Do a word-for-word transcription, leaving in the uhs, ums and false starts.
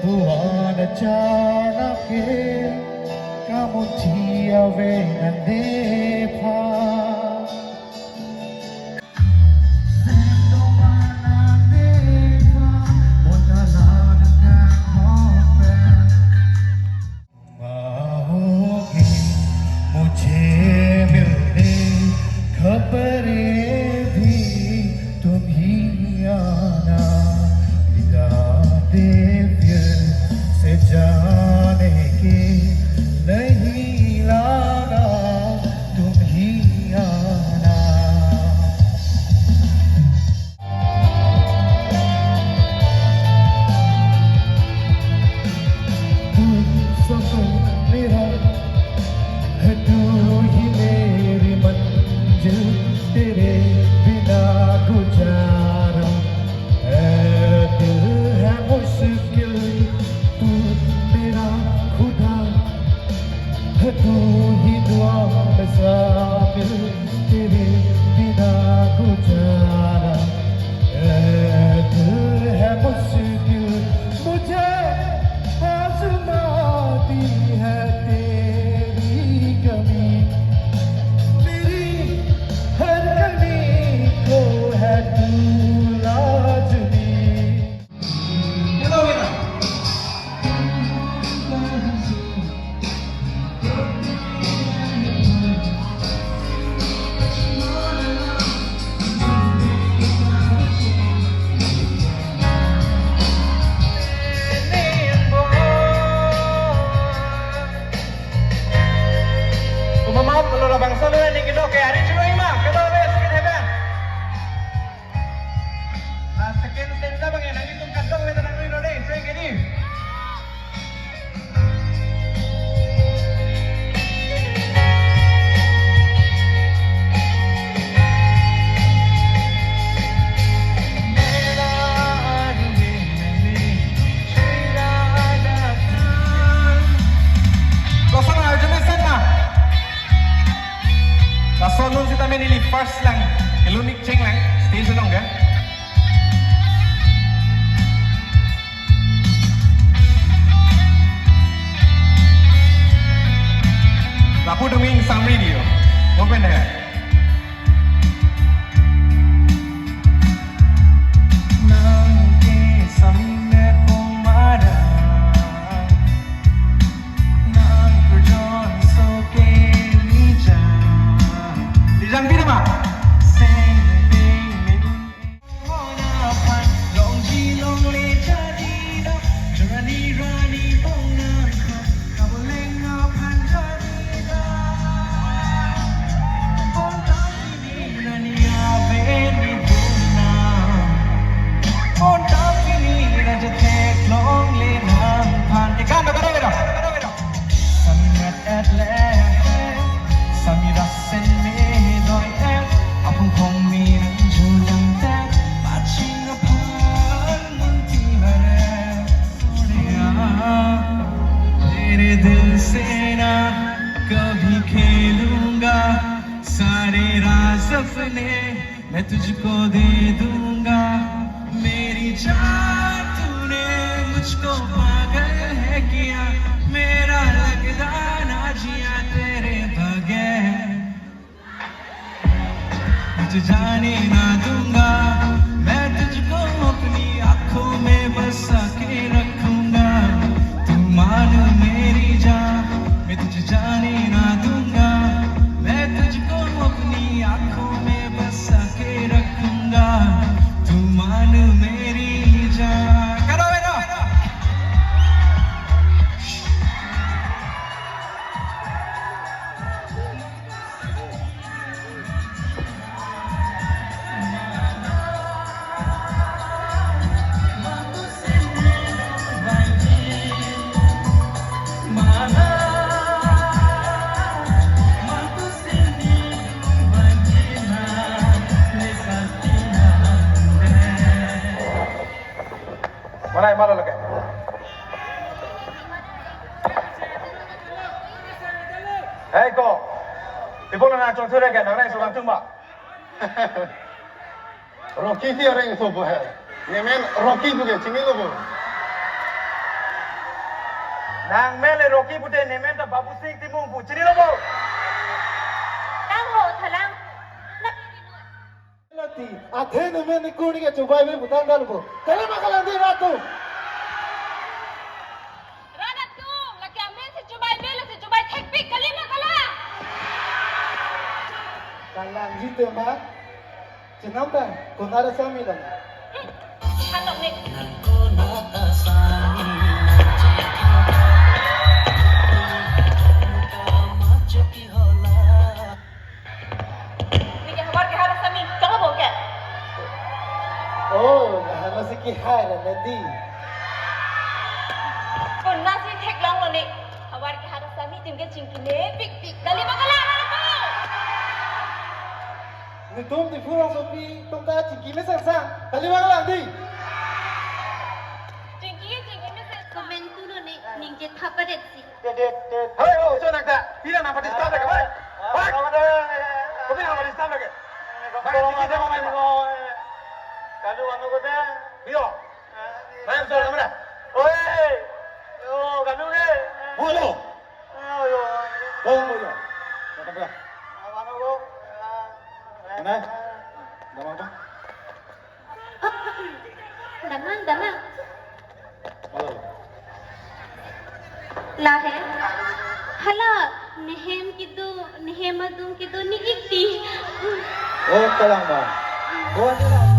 Puan achanak ke kamuthi ave nang nephan. मुझे मिलने खबरें भी तुम ही आना, इरादे फिर से जाने के नहीं लाना, तुम ही आना। तू सफर मेरा है, तू ही मेरी मंजिल, तेरे बिना गुजारा है दिल है मुश्किल, तू मेरा खुदा है, तू ही दुआ में शामिल, तेरे बिना गुजारा है दिल है मुश्किल। मुझे आजमाती है तेरी कमी, मेरी हर कमी को है तू लाजमी। Umamam, lo labangso lo ningkilo ke ari churoi ma, kilo ves ke theben. La second stanza abang ya, nanglitum kadokave ta nangri lo dei, so kedi. Lason arju mesen na. Lason non sita meni first lang, elunik cheng lang, stage along ke. Lapu dunging samri dio. Open hai. Nang ke samne pumara. Nang kurjon so ke lija. Lijan pi nama? Seng ping min. Kan do, kan do, kan do. Samet et le, sami rasen me doi et, apung phong me nang julang tet, paching aphan munti bare, sonia, tere dil se na kabhi khelunga, sare raat sapne मैं तुझको दे दूंगा, मेरी जान तूने मुझको पागल है किया, मेरा लगदा ना जिया तेरे बगैर। तुझे जाने ना दूंगा, मैं तुझको अपनी आंखों में बसा के रखूंगा। तू मान मेरी जान, मैं तुझे जाने ना दूंगा, मैं तुझको अपनी आंखों में बसा के रखूंगा। तू मान मेरी जान। करो बेटा। Malai, malo lagi. Hei ko, ibu nang acong sore ke, nang reng seorang cuma. Rocky si areng sopo he. Nemen Rocky juga cingil lo bo. Nang men le Rocky pute, ne men ta Babu Singh Timung pu, chinilo bo? Tang ho, thalang. Lati, athe ne men ne kurni ke chubai me putang dal bo. Kali ma kalang dei rat atum? Rat atum, lake amen si chubai me, lasi chubai thekpik, kali ma kalang? Kalang jite ma. Chenam ta, konat asami lang. Hatok nik. Nike havar ke havar asami, kala bongke. Oh, hana si kehai ra nadi. Konat si theklonglo nik. Havar ke havar asami atum ke chingkine pikpik. Kali ma kalang? Netum Diphu rongsopi atum ta chingki mesengsang. Kali ma kalang dei? Chingki, chingki mesengsang. Komantu lo nik, ningje thap adet si. Te, te, te. Hei, oh, so nang ta. Pila nang pa-disturb lagi, hei. Hei. Kopi nang pa-disturb lagi? Hei, kita mau main. Kalu anu ko te. Bio. Main so, mana? Oi. Yo, kalu ke. Halo. Ayo. Bong, bong, bong. Datang dah. Mana? Damang apa? Damang, damang. Halo. Lahe. Hala, nehem kedo, nehem adung kedo ni ikti. Oh, kalang ma. Oh, kalang.